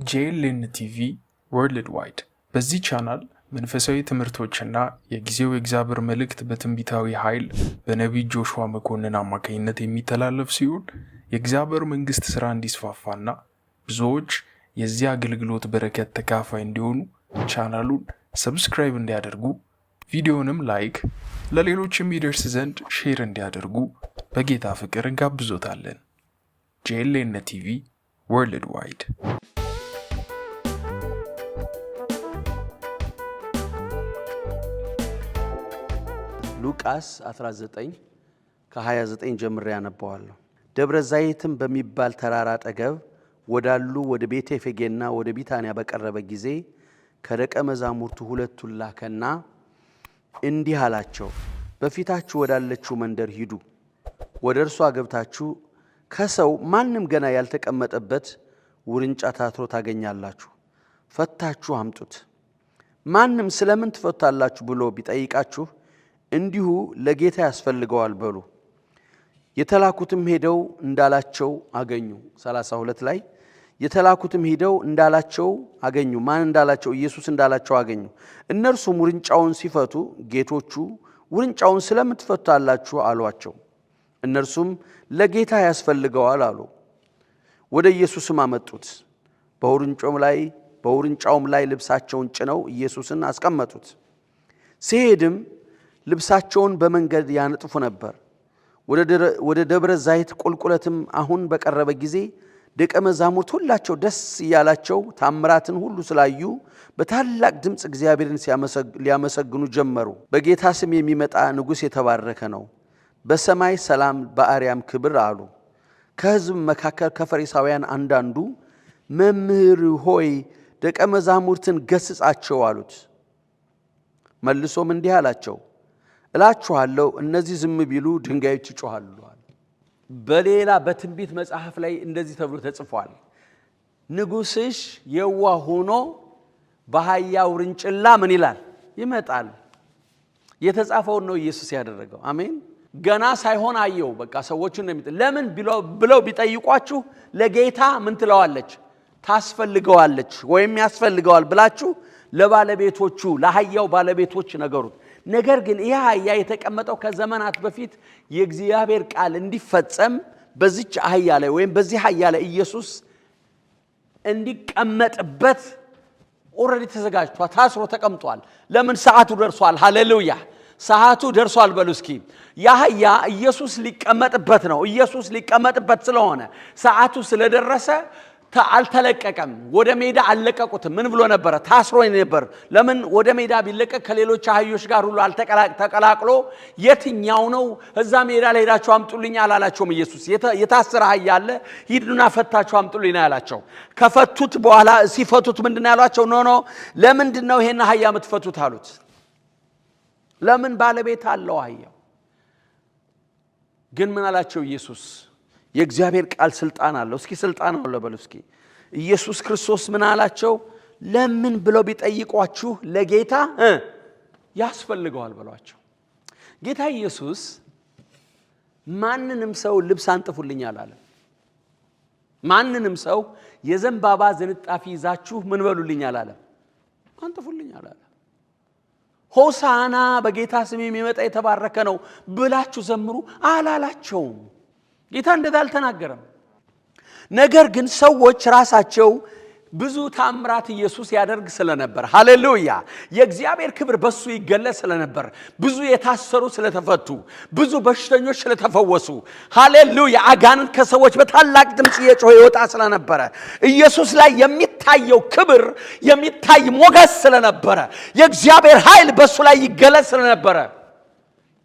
JLN TV Worldwide። በዚህ ቻናል መንፈሳዊ ትምህርቶችና የጊዜው የእግዚአብሔር መልእክት በትንቢታዊ ኃይል በነቢይ ጆሹዋ መኮንን አማካኝነት የሚተላለፍ ሲሆን የእግዚአብሔር መንግሥት ሥራ እንዲስፋፋና ብዙዎች የዚህ አገልግሎት በረከት ተካፋይ እንዲሆኑ ቻናሉን subscribe እንዲያደርጉ፣ ቪዲዮንም like፣ ለሌሎች የሚደርስ ዘንድ share እንዲያደርጉ በጌታ ፍቅር እንጋብዞታለን። JLN TV Worldwide። ሉቃስ 19 ከ29 ጀምሬ ያነባዋለሁ። ደብረ ዘይትም በሚባል ተራራ አጠገብ ወዳሉ ወደ ቤተ ፌጌና ወደ ቢታንያ በቀረበ ጊዜ ከደቀ መዛሙርቱ ሁለቱን ላከና እንዲህ አላቸው፣ በፊታችሁ ወዳለችው መንደር ሂዱ። ወደ እርሷ ገብታችሁ ከሰው ማንም ገና ያልተቀመጠበት ውርንጫ ታትሮ ታገኛላችሁ፣ ፈታችሁ አምጡት። ማንም ስለምን ትፈታላችሁ ብሎ ቢጠይቃችሁ እንዲሁ ለጌታ ያስፈልገዋል በሉ። የተላኩትም ሄደው እንዳላቸው አገኙ። 32 ላይ የተላኩትም ሄደው እንዳላቸው አገኙ። ማን እንዳላቸው? ኢየሱስ እንዳላቸው አገኙ። እነርሱም ውርንጫውን ሲፈቱ ጌቶቹ ውርንጫውን ስለምን ትፈታላችሁ አሏቸው። እነርሱም ለጌታ ያስፈልገዋል አሉ። ወደ ኢየሱስም አመጡት። በውርንጫውም ላይ ልብሳቸውን ጭነው ኢየሱስን አስቀመጡት። ሲሄድም ልብሳቸውን በመንገድ ያነጥፉ ነበር። ወደ ደብረ ዘይት ቁልቁለትም አሁን በቀረበ ጊዜ ደቀ መዛሙርት ሁላቸው ደስ እያላቸው ታምራትን ሁሉ ስላዩ በታላቅ ድምፅ እግዚአብሔርን ሊያመሰግኑ ጀመሩ። በጌታ ስም የሚመጣ ንጉሥ የተባረከ ነው፣ በሰማይ ሰላም በአርያም ክብር አሉ። ከሕዝብ መካከል ከፈሪሳውያን አንዳንዱ መምህር ሆይ ደቀ መዛሙርትን ገስጻቸው አሉት። መልሶም እንዲህ አላቸው፣ እላችኋለሁ እነዚህ ዝም ቢሉ ድንጋዮች ይጮኻሉ። በሌላ በትንቢት መጽሐፍ ላይ እንደዚህ ተብሎ ተጽፏል። ንጉሥሽ የዋህ ሆኖ በአህያ ውርንጭላ ምን ይላል ይመጣል። የተጻፈውን ነው ኢየሱስ ያደረገው። አሜን። ገና ሳይሆን አየው። በቃ ሰዎቹን ነው ለምን ብለው ቢጠይቋችሁ ለጌታ ምን ትለዋለች? ታስፈልገዋለች ወይም ያስፈልገዋል ብላችሁ ለባለቤቶቹ ለአህያው ባለቤቶች ነገሩት። ነገር ግን ይህ አህያ የተቀመጠው ከዘመናት በፊት የእግዚአብሔር ቃል እንዲፈጸም በዚች አህያ ላይ ወይም በዚህ አህያ ላይ ኢየሱስ እንዲቀመጥበት already ተዘጋጅቷል፣ ታስሮ ተቀምጧል። ለምን? ሰዓቱ ደርሷል። ሃሌሉያ! ሰዓቱ ደርሷል። በሉ እስኪ የአህያ ኢየሱስ ሊቀመጥበት ነው። ኢየሱስ ሊቀመጥበት ስለሆነ ሰዓቱ ስለደረሰ አልተለቀቀም። ወደ ሜዳ አልለቀቁትም። ምን ብሎ ነበረ? ታስሮ ነበር። ለምን ወደ ሜዳ ቢለቀቅ ከሌሎች አህዮች ጋር ሁሉ ተቀላቅሎ የትኛው ነው እዛ ሜዳ ላይ ሄዳችሁ አምጡልኝ አላላቸውም። ኢየሱስ የታሰረ አህያ አለ፣ ሂዱና ፈታችሁ አምጡልኝ ያላቸው። ከፈቱት በኋላ ሲፈቱት ምንድን ነው ያሏቸው? No no፣ ለምንድን ነው ይሄን አህያ የምትፈቱት አሉት። ለምን? ባለቤት አለው አህያው። ግን ምን አላቸው ኢየሱስ? የእግዚአብሔር ቃል ስልጣን አለው። እስኪ ስልጣን አለው በሉ እስኪ። ኢየሱስ ክርስቶስ ምን አላቸው? ለምን ብለው ቢጠይቋችሁ ለጌታ ያስፈልገዋል በሏቸው። ጌታ ኢየሱስ ማንንም ሰው ልብስ አንጥፉልኝ አላለም። ማንንም ሰው የዘንባባ ዝንጣፊ ይዛችሁ ምን በሉልኝ አላለም፣ አንጥፉልኝ አላለም። ሆሳና በጌታ ስም የሚመጣ የተባረከ ነው ብላችሁ ዘምሩ አላላቸውም። ጌታ እንደዛ አልተናገረም። ነገር ግን ሰዎች ራሳቸው ብዙ ታምራት ኢየሱስ ያደርግ ስለነበር፣ ሃሌሉያ፣ የእግዚአብሔር ክብር በሱ ይገለጽ ስለነበር፣ ብዙ የታሰሩ ስለተፈቱ፣ ብዙ በሽተኞች ስለተፈወሱ፣ ሃሌሉያ፣ አጋንንት ከሰዎች በታላቅ ድምፅ እየጮኸ ይወጣ ስለነበረ፣ ኢየሱስ ላይ የሚታየው ክብር የሚታይ ሞገስ ስለነበረ፣ የእግዚአብሔር ኃይል በሱ ላይ ይገለጽ ስለነበረ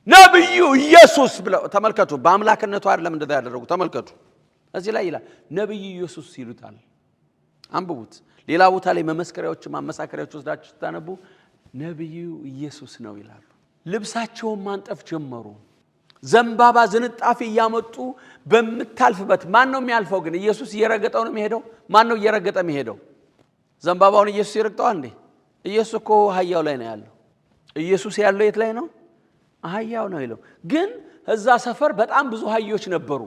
ነቢዩ ኢየሱስ ብለው ተመልከቱ። በአምላክነቱ አይደለም እንደዛ ያደረጉ ተመልከቱ። እዚህ ላይ ይላል ነቢዩ ኢየሱስ ይሉታል። አንብቡት። ሌላ ቦታ ላይ መመስከሪያዎች፣ ማመሳከሪያዎች ወስዳችሁ ስታነቡ ነቢዩ ኢየሱስ ነው ይላሉ። ልብሳቸውን ማንጠፍ ጀመሩ። ዘንባባ ዝንጣፊ እያመጡ በምታልፍበት ማን ነው የሚያልፈው? ግን ኢየሱስ እየረገጠው ነው የሚሄደው። ማን ነው እየረገጠ የሚሄደው? ዘንባባውን ኢየሱስ ይረግጠዋል እንዴ? ኢየሱስ እኮ አህያው ላይ ነው ያለው። ኢየሱስ ያለው የት ላይ ነው? አህያው ነው ይለው። ግን እዛ ሰፈር በጣም ብዙ አህዮች ነበሩ።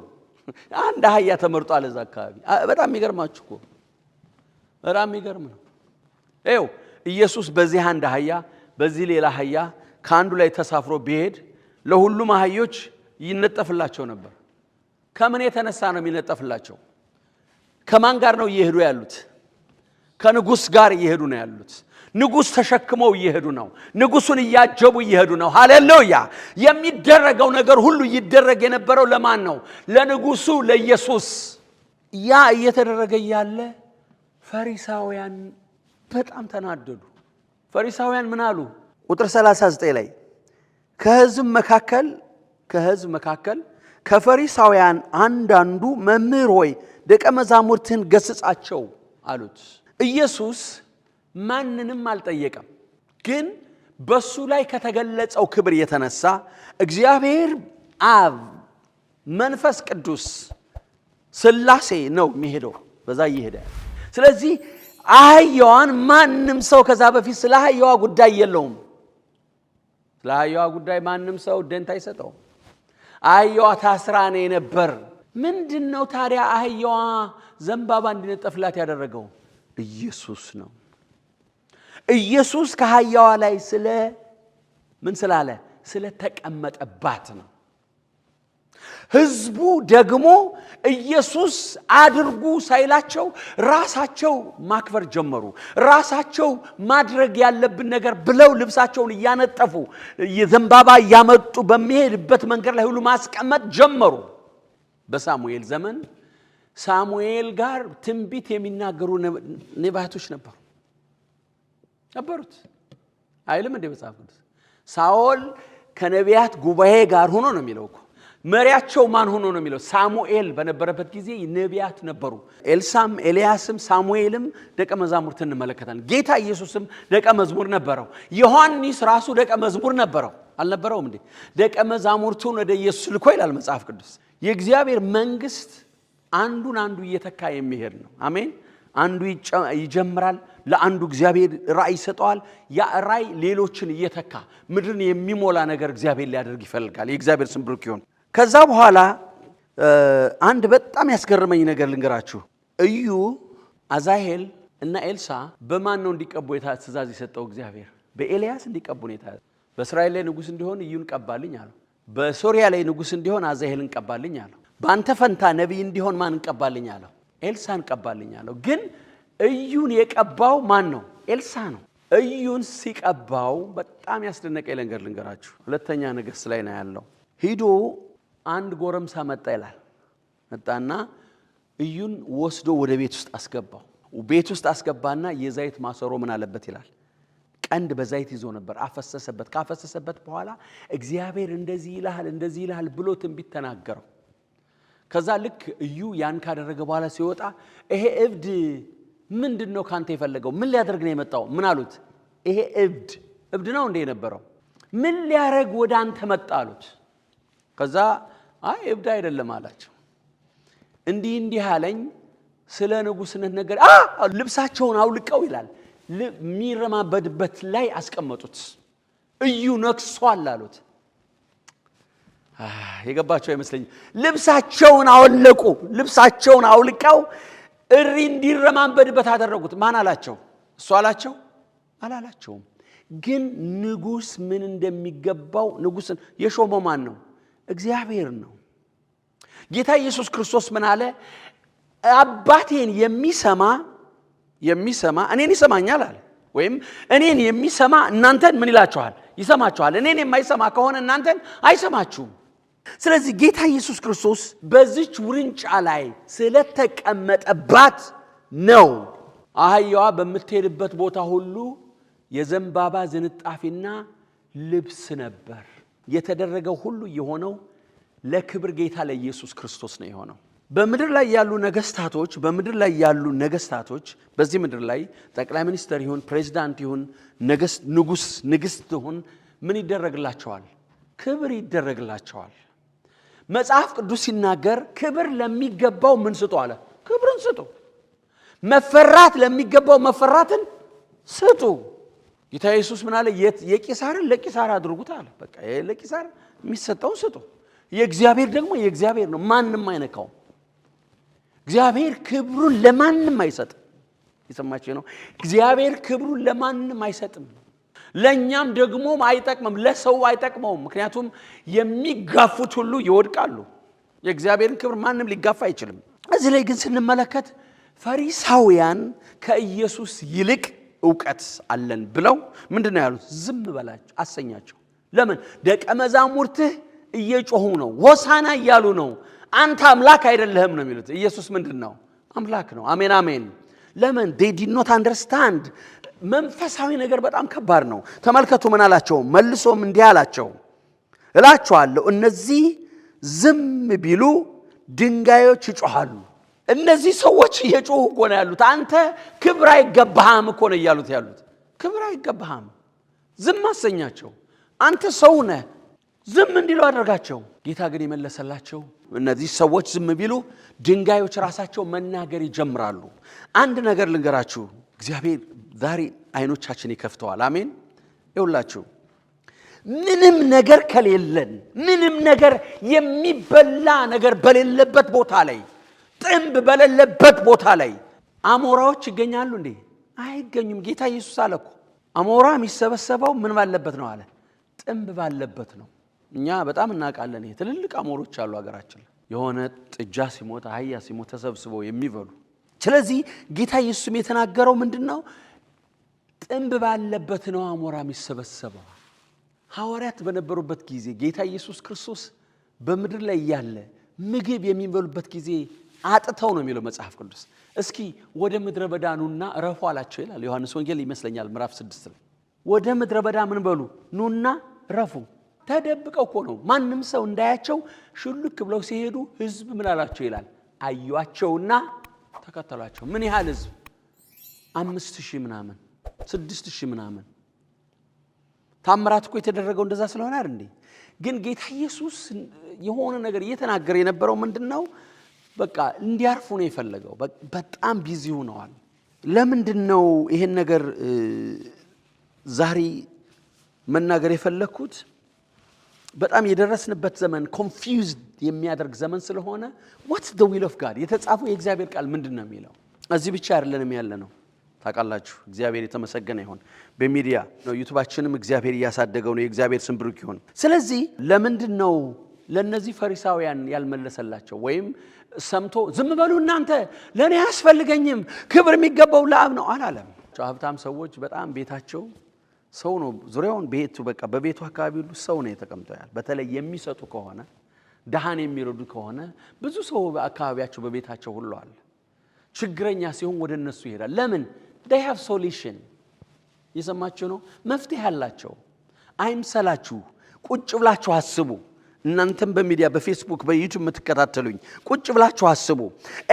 አንድ አህያ ተመርጧል እዛ አካባቢ። በጣም የሚገርማችሁ እኮ በጣም የሚገርም ነው። ይኸው ኢየሱስ በዚህ አንድ አህያ በዚህ ሌላ አህያ ከአንዱ ላይ ተሳፍሮ ቢሄድ ለሁሉም አህዮች ይነጠፍላቸው ነበር። ከምን የተነሳ ነው የሚነጠፍላቸው? ከማን ጋር ነው እየሄዱ ያሉት? ከንጉሥ ጋር እየሄዱ ነው ያሉት። ንጉሥ ተሸክመው እየሄዱ ነው። ንጉሱን እያጀቡ እየሄዱ ነው። ሃሌሉያ! የሚደረገው ነገር ሁሉ ይደረግ የነበረው ለማን ነው? ለንጉሱ ለኢየሱስ። ያ እየተደረገ እያለ ፈሪሳውያን በጣም ተናደዱ። ፈሪሳውያን ምን አሉ? ቁጥር 39 ላይ ከሕዝብ መካከል ከፈሪሳውያን አንዳንዱ "መምህር ሆይ፣ ደቀ መዛሙርትህን ገስጻቸው" አሉት። ኢየሱስ ማንንም አልጠየቀም፣ ግን በሱ ላይ ከተገለጸው ክብር የተነሳ እግዚአብሔር አብ፣ መንፈስ ቅዱስ፣ ስላሴ ነው የሚሄደው፣ በዛ እየሄደ። ስለዚህ አህያዋን ማንም ሰው ከዛ በፊት ስለ አህያዋ ጉዳይ የለውም። ስለ አህያዋ ጉዳይ ማንም ሰው ደንታ አይሰጠውም። አህያዋ ታስራ ነው የነበር። ምንድን ነው ታዲያ አህያዋ ዘንባባ እንዲነጠፍላት ያደረገው? ኢየሱስ ነው። ኢየሱስ ከአህያዋ ላይ ስለ ምን ስላለ? ስለተቀመጠባት ነው። ህዝቡ ደግሞ ኢየሱስ አድርጉ ሳይላቸው ራሳቸው ማክበር ጀመሩ። ራሳቸው ማድረግ ያለብን ነገር ብለው ልብሳቸውን እያነጠፉ፣ ዘንባባ እያመጡ በሚሄድበት መንገድ ላይ ሁሉ ማስቀመጥ ጀመሩ። በሳሙኤል ዘመን ሳሙኤል ጋር ትንቢት የሚናገሩ ነቢያቶች ነበሩት። አይልም እንደ መጽሐፍ ቅዱስ? ሳኦል ከነቢያት ጉባኤ ጋር ሆኖ ነው የሚለው እኮ። መሪያቸው ማን ሆኖ ነው የሚለው? ሳሙኤል በነበረበት ጊዜ ነቢያት ነበሩ። ኤልሳም፣ ኤልያስም፣ ሳሙኤልም ደቀ መዛሙርት እንመለከታለን። ጌታ ኢየሱስም ደቀ መዝሙር ነበረው። ዮሐንስ ራሱ ደቀ መዝሙር ነበረው። አልነበረውም እንዴ? ደቀ መዛሙርቱን ወደ ኢየሱስ ልኮ ይላል መጽሐፍ ቅዱስ። የእግዚአብሔር መንግስት አንዱን አንዱ እየተካ የሚሄድ ነው። አሜን። አንዱ ይጀምራል፣ ለአንዱ እግዚአብሔር ራእይ ይሰጠዋል። ያ ራእይ ሌሎችን እየተካ ምድርን የሚሞላ ነገር እግዚአብሔር ሊያደርግ ይፈልጋል። የእግዚአብሔር ስም ብሩክ ይሁን። ከዛ በኋላ አንድ በጣም ያስገረመኝ ነገር ልንገራችሁ። እዩ፣ አዛሄል እና ኤልሳ በማን ነው እንዲቀቡ ትእዛዝ የሰጠው እግዚአብሔር? በኤልያስ እንዲቀቡ ነው የታዘዘው። በእስራኤል ላይ ንጉሥ እንዲሆን እዩን ቀባልኝ አለው። በሶሪያ ላይ ንጉሥ እንዲሆን አዛሄልን ቀባልኝ አለው። በአንተ ፈንታ ነቢይ እንዲሆን ማን ቀባልኝ አለው? ኤልሳን ቀባልኝ አለው። ግን እዩን የቀባው ማን ነው? ኤልሳ ነው። እዩን ሲቀባው በጣም ያስደነቀኝ ነገር ልንገራችሁ። ሁለተኛ ነገሥት ላይ ነው ያለው። ሂዶ አንድ ጎረምሳ መጣ ይላል። መጣና እዩን ወስዶ ወደ ቤት ውስጥ አስገባው። ቤት ውስጥ አስገባና የዘይት ማሰሮ ምን አለበት ይላል። ቀንድ በዘይት ይዞ ነበር። አፈሰሰበት። ካፈሰሰበት በኋላ "እግዚአብሔር እንደዚህ ይልሃል፣ እንደዚህ ይልሃል" ብሎ ትንቢት ተናገረው። ከዛ ልክ እዩ ያን ካደረገ በኋላ ሲወጣ "ይሄ እብድ ምንድን ነው ካንተ የፈለገው? ምን ሊያደርግ ነው የመጣው?" ምን አሉት? "ይሄ እብድ፣ እብድ ነው እንዴ የነበረው? ምን ሊያደርግ ወደ አንተ መጣ?" አሉት። ከዛ "አይ፣ እብድ አይደለም" አላቸው። "እንዲህ እንዲህ አለኝ፣ ስለ ንጉስነት ነገር።" ልብሳቸውን አውልቀው ይላል የሚረማመድበት ላይ አስቀመጡት። "እዩ ነግሷል" አሉት። የገባቸው አይመስለኝም። ልብሳቸውን አወለቁ። ልብሳቸውን አውልቀው እሪ እንዲረማመድበት አደረጉት። ማን አላቸው? እሱ አላቸው? አላላቸውም። ግን ንጉስ ምን እንደሚገባው፣ ንጉስን የሾመው ማን ነው? እግዚአብሔር ነው። ጌታ ኢየሱስ ክርስቶስ ምን አለ? "አባቴን የሚሰማ እኔን ይሰማኛል" አለ። ወይም "እኔን የሚሰማ እናንተን ምን ይላችኋል? ይሰማችኋል። እኔን የማይሰማ ከሆነ እናንተን አይሰማችሁም።" ስለዚህ ጌታ ኢየሱስ ክርስቶስ በዚች ውርንጫ ላይ ስለተቀመጠባት ነው። አህያዋ በምትሄድበት ቦታ ሁሉ የዘንባባ ዝንጣፊና ልብስ ነበር። የተደረገው ሁሉ የሆነው ለክብር ጌታ ለኢየሱስ ክርስቶስ ነው የሆነው። በምድር ላይ ያሉ ነገስታቶች፣ በዚህ ምድር ላይ ጠቅላይ ሚኒስትር ይሁን፣ ፕሬዚዳንት ይሁን፣ ነገስት፣ ንጉስ፣ ንግስት ይሁን፣ ምን ይደረግላቸዋል? ክብር ይደረግላቸዋል። መጽሐፍ ቅዱስ ሲናገር "ክብር ለሚገባው ምን ስጡ" አለ? ክብርን ስጡ። መፈራት ለሚገባው መፈራትን ስጡ። ጌታ ኢየሱስ ምን አለ? "የቄሳርን ለቄሳር አድርጉት" አለ። በቃ ለቄሳር የሚሰጠውን ስጡ። የእግዚአብሔር ደግሞ የእግዚአብሔር ነው፣ ማንም አይነካውም። እግዚአብሔር ክብሩን ለማንም አይሰጥም። የሰማችሁ ነው። እግዚአብሔር ክብሩን ለማንም አይሰጥም። ለእኛም ደግሞ አይጠቅምም፣ ለሰው አይጠቅመውም። ምክንያቱም የሚጋፉት ሁሉ ይወድቃሉ። የእግዚአብሔርን ክብር ማንም ሊጋፋ አይችልም። እዚህ ላይ ግን ስንመለከት ፈሪሳውያን ከኢየሱስ ይልቅ እውቀት አለን ብለው ምንድን ነው ያሉት? ዝም በላቸው አሰኛቸው። ለምን? ደቀ መዛሙርትህ እየጮሁ ነው፣ ሆሳና እያሉ ነው። አንተ አምላክ አይደለህም ነው የሚሉት። ኢየሱስ ምንድን ነው? አምላክ ነው። አሜን አሜን። ለምን? They did not understand። መንፈሳዊ ነገር በጣም ከባድ ነው። ተመልከቱ ምን አላቸው? መልሶም እንዲህ አላቸው፣ እላችኋለሁ እነዚህ ዝም ቢሉ ድንጋዮች ይጮኻሉ። እነዚህ ሰዎች እየጮሁ እኮ ነው ያሉት። አንተ ክብር አይገባህም እኮ ነው እያሉት ያሉት። ክብር አይገባህም። ዝም አሰኛቸው። አንተ ሰው ነህ፣ ዝም እንዲሉ አደርጋቸው። ጌታ ግን የመለሰላቸው እነዚህ ሰዎች ዝም ቢሉ ድንጋዮች ራሳቸው መናገር ይጀምራሉ። አንድ ነገር ልንገራችሁ፣ እግዚአብሔር ዛሬ አይኖቻችን ይከፍተዋል። አሜን። ይውላችሁ ምንም ነገር ከሌለን፣ ምንም ነገር የሚበላ ነገር በሌለበት ቦታ ላይ፣ ጥንብ በሌለበት ቦታ ላይ አሞራዎች ይገኛሉ እንዴ? አይገኙም። ጌታ ኢየሱስ አለ እኮ፣ አሞራ የሚሰበሰበው ምን ባለበት ነው አለ? ጥንብ ባለበት ነው። እኛ በጣም እናውቃለን። ይሄ ትልልቅ አሞሮች አሉ ሀገራችን ላይ፣ የሆነ ጥጃ ሲሞት፣ አህያ ሲሞት ተሰብስበው የሚበሉ። ስለዚህ ጌታ ኢየሱስም የተናገረው ምንድን ነው? ጥንብ ባለበት ነው አሞራ የሚሰበሰበው። ሐዋርያት በነበሩበት ጊዜ፣ ጌታ ኢየሱስ ክርስቶስ በምድር ላይ እያለ ምግብ የሚበሉበት ጊዜ አጥተው ነው የሚለው መጽሐፍ ቅዱስ። እስኪ ወደ ምድረ በዳ ኑና እረፉ አላቸው ይላል። ዮሐንስ ወንጌል ይመስለኛል ምዕራፍ 6 ላይ። ወደ ምድረ በዳ ምን በሉ? ኑና ረፉ። ተደብቀው እኮ ነው፣ ማንም ሰው እንዳያቸው ሹልክ ብለው ሲሄዱ ህዝብ ምን አላቸው ይላል? አዩአቸውና ተከተሏቸው። ምን ያህል ህዝብ? 5,000 ምናምን፣ 6,000 ምናምን። ታምራት እኮ የተደረገው እንደዛ ስለሆነ አይደል እንዴ? ግን ጌታ ኢየሱስ የሆነ ነገር እየተናገረ የነበረው ምንድን ነው? በቃ እንዲያርፉ ነው የፈለገው። በጣም busy ሆነዋል። ለምንድን ነው ይሄን ነገር ዛሬ መናገር የፈለግኩት? በጣም የደረስንበት ዘመን confused የሚያደርግ ዘመን ስለሆነ what's the will of God፣ የተጻፈው የእግዚአብሔር ቃል ምንድን ነው የሚለው። እዚህ ብቻ አይደለንም ያለ ነው ታውቃላችሁ። እግዚአብሔር የተመሰገነ ይሁን። በሚዲያ ነው፣ YouTube ኣችንም እግዚአብሔር እያሳደገው ነው። የእግዚአብሔር ስም ብሩክ ይሁን። ስለዚህ ለምንድን ነው ለእነዚህ ፈሪሳውያን ያልመለሰላቸው? ወይም ሰምቶ ዝም በሉ እናንተ፣ ለእኔ አያስፈልገኝም፣ ክብር የሚገባው ለአብ ነው አላለም። ሀብታም ሰዎች በጣም ቤታቸው ሰው ነው ዙሪያውን፣ ቤቱ በቃ በቤቱ አካባቢ ሁሉ ሰው ነው የተቀምጠው ያል። በተለይ የሚሰጡ ከሆነ፣ ድሃን የሚረዱ ከሆነ ብዙ ሰው በአካባቢያቸው በቤታቸው ሁሉ አለ። ችግረኛ ሲሆን ወደ እነሱ ይሄዳል። ለምን? They have solution። እየሰማችሁ ነው። መፍትሄ አላቸው። አይምሰላችሁ። ቁጭ ብላችሁ አስቡ። እናንተም በሚዲያ፣ በፌስቡክ፣ በ YouTube የምትከታተሉኝ ቁጭ ብላችሁ አስቡ።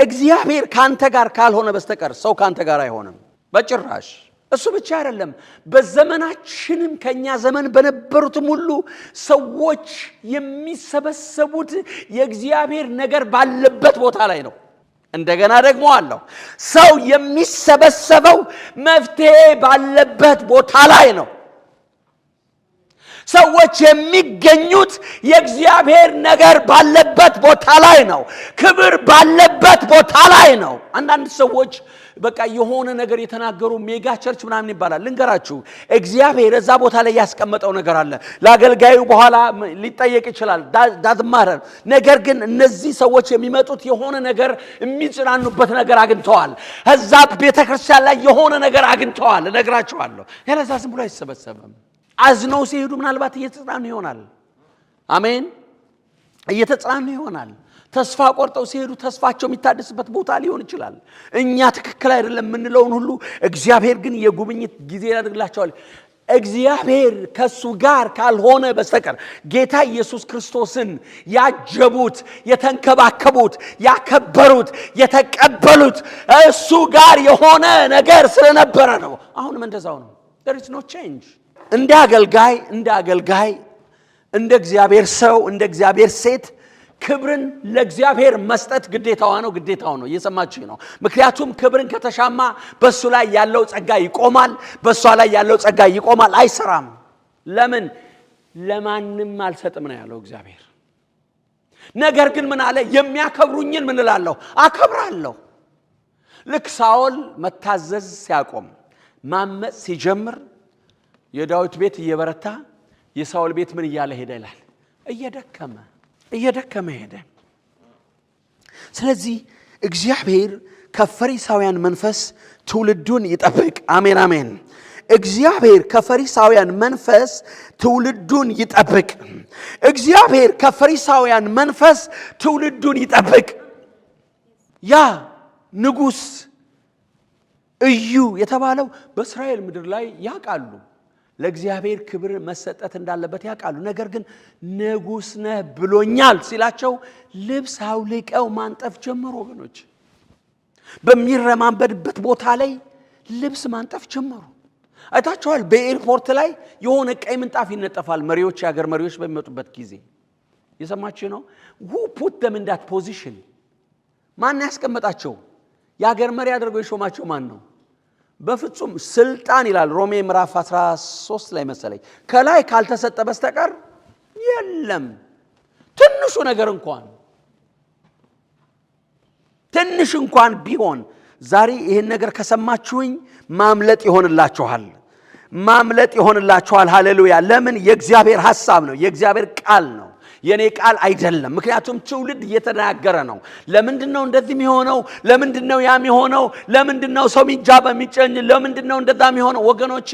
እግዚአብሔር ከአንተ ጋር ካልሆነ በስተቀር ሰው ከአንተ ጋር አይሆንም በጭራሽ። እሱ ብቻ አይደለም። በዘመናችንም ከኛ ዘመን በነበሩትም ሁሉ ሰዎች የሚሰበሰቡት የእግዚአብሔር ነገር ባለበት ቦታ ላይ ነው። እንደገና ደግሞ አለው፣ ሰው የሚሰበሰበው መፍትሄ ባለበት ቦታ ላይ ነው። ሰዎች የሚገኙት የእግዚአብሔር ነገር ባለበት ቦታ ላይ ነው። ክብር ባለበት ቦታ ላይ ነው። አንዳንድ ሰዎች በቃ የሆነ ነገር የተናገሩ mega church ምናምን ይባላል። ልንገራችሁ፣ እግዚአብሔር እዛ ቦታ ላይ ያስቀመጠው ነገር አለ። ለአገልጋዩ በኋላ ሊጠየቅ ይችላል። Doesn't matter። ነገር ግን እነዚህ ሰዎች የሚመጡት የሆነ ነገር የሚጽናኑበት ነገር አግኝተዋል። እዛ ቤተ ክርስቲያን ላይ የሆነ ነገር አግኝተዋል። እነግራችኋለሁ። ያለዛ ዝም ብሎ አይሰበሰብም። አዝነው ሲሄዱ ምናልባት እየተጽናኑ ይሆናል። አሜን፣ እየተጽናኑ ይሆናል። ተስፋ ቆርጠው ሲሄዱ ተስፋቸው የሚታደስበት ቦታ ሊሆን ይችላል። እኛ ትክክል አይደለም የምንለውን ሁሉ እግዚአብሔር ግን የጉብኝት ጊዜ ያደርግላቸዋል። እግዚአብሔር ከእሱ ጋር ካልሆነ በስተቀር ጌታ ኢየሱስ ክርስቶስን ያጀቡት፣ የተንከባከቡት፣ ያከበሩት፣ የተቀበሉት እሱ ጋር የሆነ ነገር ስለነበረ ነው። አሁንም እንደዛው ነው። There is no change። እንደ አገልጋይ፣ እንደ እግዚአብሔር ሰው፣ እንደ እግዚአብሔር ሴት ክብርን ለእግዚአብሔር መስጠት ግዴታዋ ነው፣ ግዴታው ነው። እየሰማችሁ ነው። ምክንያቱም ክብርን ከተሻማ በእሱ ላይ ያለው ጸጋ ይቆማል፣ በእሷ ላይ ያለው ጸጋ ይቆማል፣ አይሰራም። ለምን? ለማንም አልሰጥም ነው ያለው እግዚአብሔር። ነገር ግን ምን አለ? የሚያከብሩኝን ምን እላለሁ? አከብራለሁ። ልክ ሳኦል መታዘዝ ሲያቆም፣ ማመፅ ሲጀምር፣ የዳዊት ቤት እየበረታ የሳኦል ቤት ምን እያለ ሄደ ይላል? እየደከመ እየደከመ ሄደ። ስለዚህ እግዚአብሔር ከፈሪሳውያን መንፈስ ትውልዱን ይጠብቅ። አሜን አሜን። እግዚአብሔር ከፈሪሳውያን መንፈስ ትውልዱን ይጠብቅ። እግዚአብሔር ከፈሪሳውያን መንፈስ ትውልዱን ይጠብቅ። ያ ንጉሥ እዩ የተባለው በእስራኤል ምድር ላይ ያውቃሉ፣ ለእግዚአብሔር ክብር መሰጠት እንዳለበት ያውቃሉ። ነገር ግን ንጉሥ ነህ ብሎኛል ሲላቸው ልብስ አውልቀው ማንጠፍ ጀመሩ። ወገኖች፣ በሚረማመድበት ቦታ ላይ ልብስ ማንጠፍ ጀመሩ። አይታችኋል። በ airport ላይ የሆነ ቀይ ምንጣፍ ይነጠፋል። መሪዎች፣ የሀገር መሪዎች በሚመጡበት ጊዜ የሰማችሁ ነው። Who put them in that position? ማን ያስቀመጣቸው? የሀገር መሪ አድርገው የሾማቸው ማን ነው? በፍጹም ስልጣን ይላል ሮሜ ምዕራፍ 13 ላይ መሰለኝ፣ ከላይ ካልተሰጠ በስተቀር የለም። ትንሹ ነገር እንኳን፣ ትንሽ እንኳን ቢሆን፣ ዛሬ ይህን ነገር ከሰማችሁኝ ማምለጥ ይሆንላችኋል። ማምለጥ ይሆንላችኋል። ሃሌሉያ። ለምን? የእግዚአብሔር ሐሳብ ነው፣ የእግዚአብሔር ቃል ነው፣ የእኔ ቃል አይደለም። ምክንያቱም ትውልድ እየተናገረ ነው። ለምንድን ነው እንደዚህ የሚሆነው? ለምንድን ነው ያ የሚሆነው? ለምንድን ነው ሰው ሚጃ በሚጨኝ? ለምንድን ነው እንደዛ የሚሆነው? ወገኖቼ፣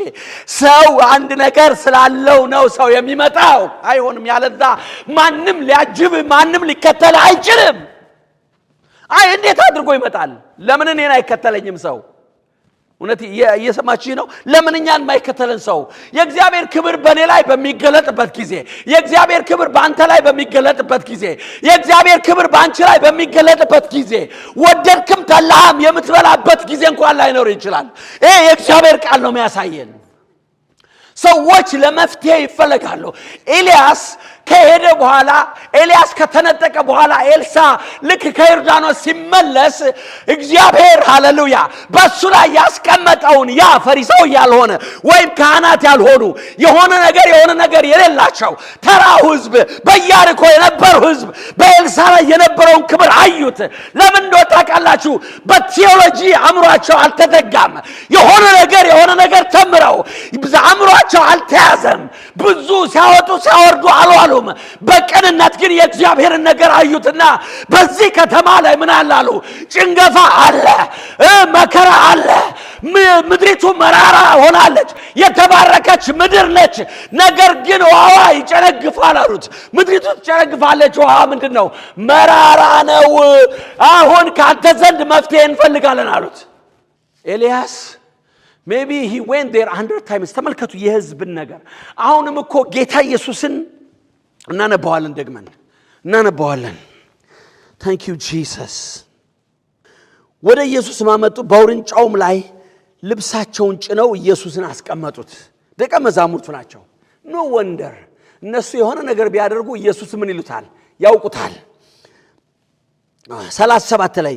ሰው አንድ ነገር ስላለው ነው ሰው የሚመጣው። አይሆንም። ያለዛ ማንም ሊያጅብ፣ ማንም ሊከተል አይችልም። አይ፣ እንዴት አድርጎ ይመጣል? ለምን እኔን አይከተለኝም ሰው? እውነት እየሰማችሁ ነው? ለምን እኛን የማይከተለን ሰው? የእግዚአብሔር ክብር በእኔ ላይ በሚገለጥበት ጊዜ፣ የእግዚአብሔር ክብር በአንተ ላይ በሚገለጥበት ጊዜ፣ የእግዚአብሔር ክብር በአንቺ ላይ በሚገለጥበት ጊዜ፣ ወደድክም ጠላህም የምትበላበት ጊዜ እንኳን ላይኖር ይችላል። ይሄ የእግዚአብሔር ቃል ነው የሚያሳየን። ሰዎች ለመፍትሄ ይፈለጋሉ። ኤልያስ ከሄደ በኋላ፣ ኤልያስ ከተነጠቀ በኋላ፣ ኤልሳ ልክ ከዮርዳኖስ ሲመለስ እግዚአብሔር፣ ሃሌሉያ፣ በእሱ ላይ ያስቀመጠውን ያ ፈሪሳዊ ያልሆነ ወይም ካህናት ያልሆኑ፣ የሆነ ነገር የሆነ ነገር የሌላቸው ተራው ሕዝብ፣ በኢያሪኮ የነበሩ ሕዝብ በኤልሳ ላይ የነበረውን ክብር አዩት። ለምን እንደሆነ ታውቃላችሁ? በቴዎሎጂ አእምሯቸው አልተዘጋም። የሆነ ነገር የሆነ ነገር ተምረው አእምሯቸው አልተያዘም። ብዙ ሲያወጡ ሲያወርዱ አልዋሉም። በቅንነት ግን የእግዚአብሔርን ነገር አዩትና በዚህ ከተማ ላይ ምን አለ አሉ? ጭንገፋ አለ፣ መከራ አለ፣ ምድሪቱ መራራ ሆናለች። የተባረከች ምድር ነች፣ ነገር ግን ውሃዋ ይጨነግፋል አሉት። ምድሪቱ ትጨነግፋለች። ውሃ ምንድን ነው? መራራ ነው። አሁን ከአንተ ዘንድ መፍትሄ እንፈልጋለን አሉት። ኤልያስ maybe he went there 100 times። ተመልከቱ የህዝብን ነገር። አሁንም እኮ ጌታ ኢየሱስን እናነባዋለን፣ ደግመን እናነባዋለን። Thank you, Jesus። ወደ ኢየሱስ አመጡ፣ በውርንጫውም ላይ ልብሳቸውን ጭነው ኢየሱስን አስቀመጡት። ደቀ መዛሙርቱ ናቸው። No wonder እነሱ የሆነ ነገር ቢያደርጉ ኢየሱስ ምን ይሉታል? ያውቁታል። 37 ላይ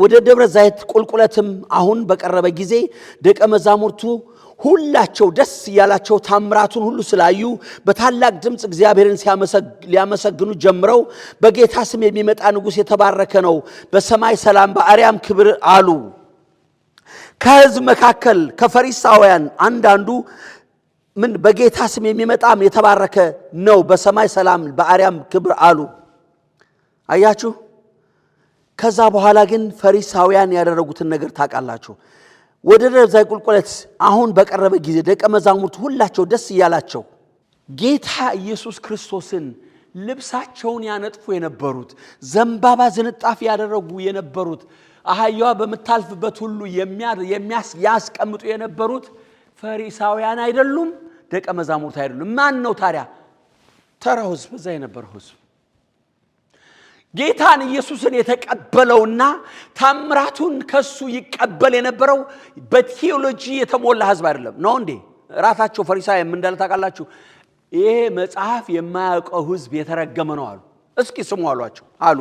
ወደ ደብረ ዘይት ቁልቁለትም አሁን በቀረበ ጊዜ ደቀ መዛሙርቱ ሁላቸው ደስ እያላቸው ታምራቱን ሁሉ ስላዩ በታላቅ ድምፅ እግዚአብሔርን ሊያመሰግኑ ጀምረው በጌታ ስም የሚመጣ ንጉሥ የተባረከ ነው፣ በሰማይ ሰላም፣ በአርያም ክብር አሉ። ከሕዝብ መካከል ከፈሪሳውያን አንዳንዱ ምን በጌታ ስም የሚመጣም የተባረከ ነው፣ በሰማይ ሰላም፣ በአርያም ክብር አሉ። አያችሁ። ከዛ በኋላ ግን ፈሪሳውያን ያደረጉትን ነገር ታውቃላችሁ። ወደ ደብረ ዘይት ቁልቁለት አሁን በቀረበ ጊዜ ደቀ መዛሙርቱ ሁላቸው ደስ እያላቸው ጌታ ኢየሱስ ክርስቶስን ልብሳቸውን ያነጥፉ የነበሩት፣ ዘንባባ ዝንጣፊ ያደረጉ የነበሩት፣ አህያዋ በምታልፍበት ሁሉ ያስቀምጡ የነበሩት ፈሪሳውያን አይደሉም፣ ደቀ መዛሙርት አይደሉም። ማን ነው ታዲያ? ተራው ሕዝብ፣ እዛ የነበረው ሕዝብ፣ ጌታን ኢየሱስን የተቀበለውና ታምራቱን ከሱ ይቀበል የነበረው በቴዎሎጂ የተሞላ ህዝብ አይደለም። ነው እንዴ? ራሳቸው ፈሪሳውያን ምን እንዳለ ታውቃላችሁ? ይሄ መጽሐፍ የማያውቀው ህዝብ የተረገመ ነው አሉ። እስኪ ስሙ አሏቸው አሉ።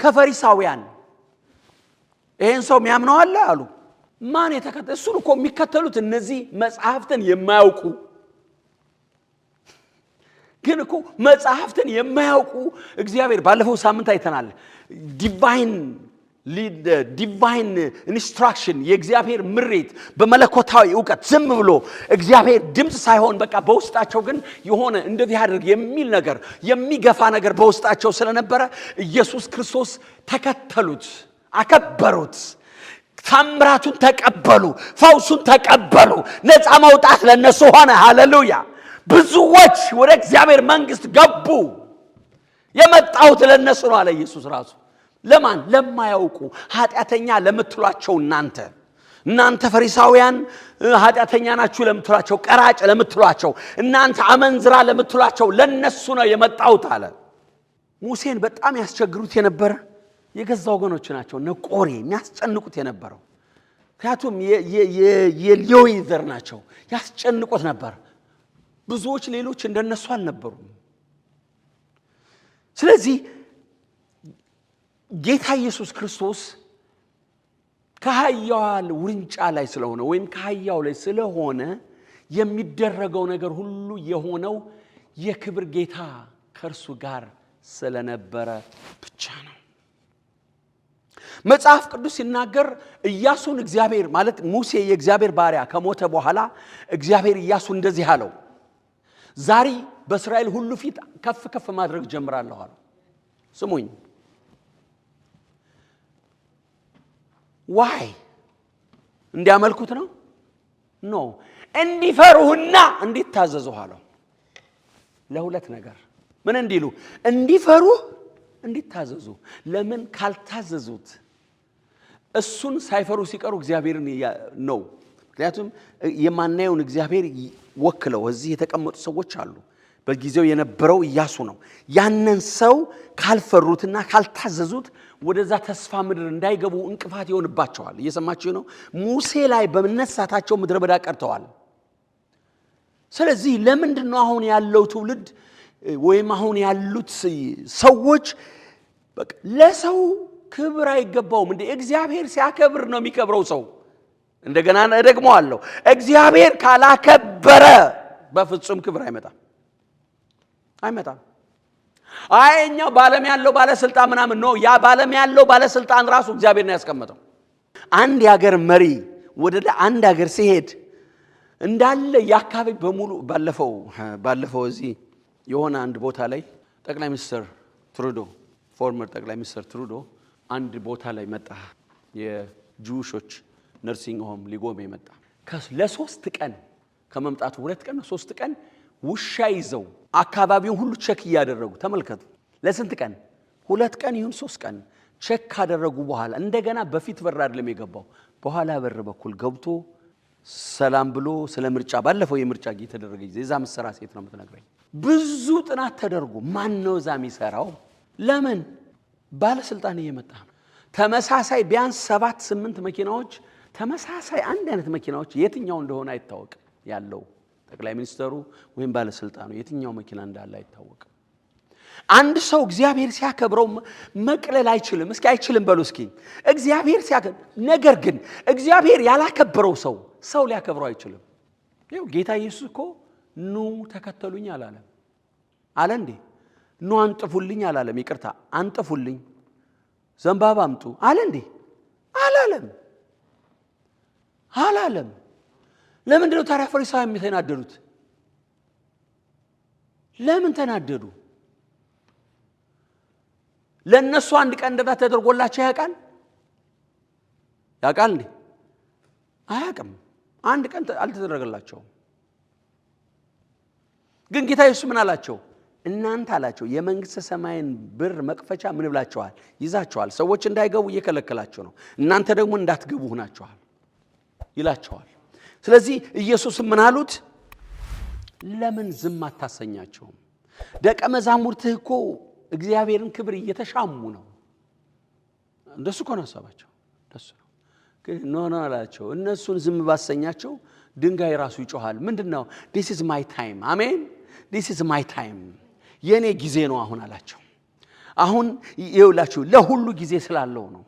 ከፈሪሳውያን ይሄን ሰው የሚያምነው አለ አሉ። ማን የተከተ እሱን እኮ የሚከተሉት እነዚህ መጽሐፍትን የማያውቁ፣ ግን እኮ መጽሐፍትን የማያውቁ፣ እግዚአብሔር ባለፈው ሳምንት አይተናል። Divine Divine instruction፣ የእግዚአብሔር ምሪት በመለኮታዊ እውቀት፣ ዝም ብሎ እግዚአብሔር ድምፅ ሳይሆን በቃ በውስጣቸው ግን የሆነ እንደዚህ አድርግ የሚል ነገር፣ የሚገፋ ነገር በውስጣቸው ስለነበረ ኢየሱስ ክርስቶስ ተከተሉት፣ አከበሩት። ታምራቱን ተቀበሉ፣ ፈውሱን ተቀበሉ። ነፃ መውጣት ለነሱ ሆነ። ሃሌሉያ! ብዙዎች ወደ እግዚአብሔር መንግስት ገቡ። የመጣሁት ለነሱ ነው አለ ኢየሱስ ራሱ። ለማን? ለማያውቁ፣ ኃጢአተኛ ለምትሏቸው እናንተ፣ እናንተ ፈሪሳውያን ኃጢአተኛ ናችሁ ለምትሏቸው፣ ቀራጭ ለምትሏቸው፣ እናንተ አመንዝራ ለምትሏቸው ለነሱ ነው የመጣሁት አለ። ሙሴን በጣም ያስቸግሩት የነበረ የገዛ ወገኖች ናቸው፣ እነ ቆሬ የሚያስጨንቁት የነበረው። ምክንያቱም የሌዊ ዘር ናቸው፣ ያስጨንቁት ነበር። ብዙዎች ሌሎች እንደነሱ አልነበሩም። ስለዚህ ጌታ ኢየሱስ ክርስቶስ ከአህያዋ ውርንጫ ላይ ስለሆነ ወይም ከአህያው ላይ ስለሆነ የሚደረገው ነገር ሁሉ የሆነው የክብር ጌታ ከእርሱ ጋር ስለነበረ ብቻ ነው። መጽሐፍ ቅዱስ ሲናገር ኢያሱን እግዚአብሔር፣ ማለት ሙሴ የእግዚአብሔር ባሪያ ከሞተ በኋላ፣ እግዚአብሔር ኢያሱን እንደዚህ አለው፣ ዛሬ በእስራኤል ሁሉ ፊት ከፍ ከፍ ማድረግ ጀምራለሁ አለው። ስሙኝ፣ why? እንዲያመልኩት ነው? No፣ እንዲፈሩህና እንዲታዘዙህ አለው። ለሁለት ነገር፣ ምን እንዲሉ? እንዲፈሩህ፣ እንዲታዘዙ። ለምን? ካልታዘዙት፣ እሱን ሳይፈሩ ሲቀሩ እግዚአብሔርን ነው። ምክንያቱም የማናየውን እግዚአብሔር ወክለው እዚህ የተቀመጡ ሰዎች አሉ። በጊዜው የነበረው ኢያሱ ነው። ያንን ሰው ካልፈሩትና ካልታዘዙት ወደዛ ተስፋ ምድር እንዳይገቡ እንቅፋት ይሆንባቸዋል። እየሰማችሁ ነው። ሙሴ ላይ በመነሳታቸው ምድረ በዳ ቀርተዋል። ስለዚህ ለምንድን ነው አሁን ያለው ትውልድ ወይም አሁን ያሉት ሰዎች ለሰው ክብር አይገባውም እንዴ? እግዚአብሔር ሲያከብር ነው የሚከብረው ሰው። እንደገና እደግመዋለሁ። እግዚአብሔር ካላከበረ በፍጹም ክብር አይመጣም፣ አይመጣም። አይ እኛው በዓለም ያለው ባለስልጣን ምናምን ነው። ያ በዓለም ያለው ባለስልጣን ራሱ እግዚአብሔር ነው ያስቀመጠው። አንድ የሀገር መሪ ወደ አንድ ሀገር ሲሄድ እንዳለ የአካባቢ በሙሉ፣ ባለፈው እዚህ የሆነ አንድ ቦታ ላይ ጠቅላይ ሚኒስትር ትሩዶ፣ former ጠቅላይ ሚኒስትር ትሩዶ አንድ ቦታ ላይ መጣ። የ Jewish ኦች nursing home ሊጎበኝ መጣ። ለ3 ቀን ከመምጣቱ 2 ቀን 3 ቀን ውሻ ይዘው አካባቢውን ሁሉ check እያደረጉ፣ ተመልከቱ። ለስንት ቀን? 2 ቀን ይሁን 3 ቀን check ካደረጉ በኋላ እንደገና በፊት በር አይደለም የገባው፣ በኋላ በር በኩል ገብቶ ሰላም ብሎ ስለ ምርጫ፣ ባለፈው የምርጫ ጊዜ የተደረገ ጊዜ፣ እዛ ምሰራ ሴት ነው የምትነግረኝ። ብዙ ጥናት ተደርጎ ማን ነው እዛ የሚሰራው? ለምን ባለስልጣን እየመጣ ነው። ተመሳሳይ ቢያንስ ሰባት ስምንት መኪናዎች፣ ተመሳሳይ አንድ አይነት መኪናዎች፣ የትኛው እንደሆነ አይታወቅም። ያለው ጠቅላይ ሚኒስተሩ ወይም ባለስልጣኑ የትኛው መኪና እንዳለ አይታወቅም። አንድ ሰው እግዚአብሔር ሲያከብረው መቅለል አይችልም። እስኪ አይችልም በሉ እስኪ። እግዚአብሔር ሲያከብር፣ ነገር ግን እግዚአብሔር ያላከበረው ሰው ሰው ሊያከብረው አይችልም። ይኸው ጌታ ኢየሱስ እኮ ኑ ተከተሉኝ አላለም። አለ እንዴ? ኑ አንጥፉልኝ አላለም። ይቅርታ፣ አንጥፉልኝ፣ ዘንባባ አምጡ አለ እንዴ? አላለም፣ አላለም። ለምንድን ነው ታዲያ ፈሪሳውያን የተናደዱት? ለምን ተናደዱ? ለእነሱ አንድ ቀን እንደዛ ተደርጎላቸው ያውቃል? ያውቃል እንዴ? አያውቅም። አንድ ቀን አልተደረገላቸውም። ግን ጌታ ኢየሱስ ምን አላቸው? እናንተ አላቸው የመንግስተ ሰማይን በር መክፈቻ ምን ብላችኋል? ይዛችኋል። ሰዎች እንዳይገቡ እየከለከላችሁ ነው። እናንተ ደግሞ እንዳትገቡ ሆናችኋል ይላቸዋል። ስለዚህ ኢየሱስም ምን አሉት? ለምን ዝም አታሰኛቸውም? ደቀ መዛሙርትህ እኮ እግዚአብሔርን ክብር እየተሻሙ ነው። እንደሱ እኮ ነው ሀሳባቸው። እንደሱ ነው። ግን no, no አላቸው። እነሱን ዝም ባሰኛቸው ድንጋይ ራሱ ይጮሃል። ምንድን ነው? This is my time። አሜን። This is my time፣ የእኔ ጊዜ ነው አሁን አላቸው። አሁን ይኸውላችሁ ለሁሉ ጊዜ ስላለው ነው።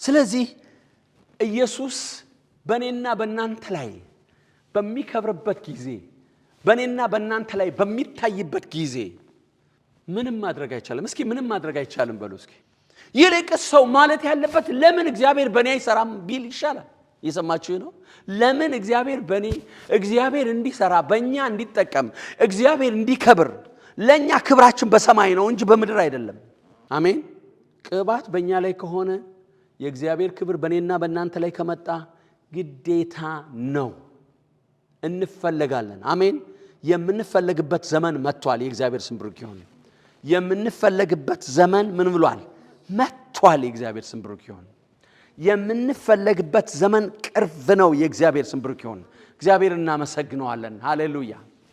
ስለዚህ ኢየሱስ በእኔና በእናንተ ላይ በሚከብርበት ጊዜ፣ በእኔና በእናንተ ላይ በሚታይበት ጊዜ ምንም ማድረግ አይቻልም። እስኪ ምንም ማድረግ አይቻልም በሉ እስኪ። ይልቅስ ሰው ማለት ያለበት ለምን እግዚአብሔር በእኔ አይሰራም ቢል ይሻላል። እየሰማችሁ ነው? ለምን እግዚአብሔር በእኔ፣ እግዚአብሔር እንዲሰራ፣ በእኛ እንዲጠቀም፣ እግዚአብሔር እንዲከብር። ለእኛ ክብራችን በሰማይ ነው እንጂ በምድር አይደለም። አሜን። ቅባት በእኛ ላይ ከሆነ፣ የእግዚአብሔር ክብር በእኔና በእናንተ ላይ ከመጣ ግዴታ ነው፣ እንፈለጋለን። አሜን። የምንፈለግበት ዘመን መጥቷል። የእግዚአብሔር ስም ብሩክ ይሁን። የምንፈለግበት ዘመን ምን ብሏል? መጥቷል። የእግዚአብሔር ስም ብሩክ ይሁን። የምንፈለግበት ዘመን ቅርብ ነው። የእግዚአብሔር ስም ብሩክ ይሁን። እግዚአብሔር እናመሰግነዋለን። ሃሌሉያ።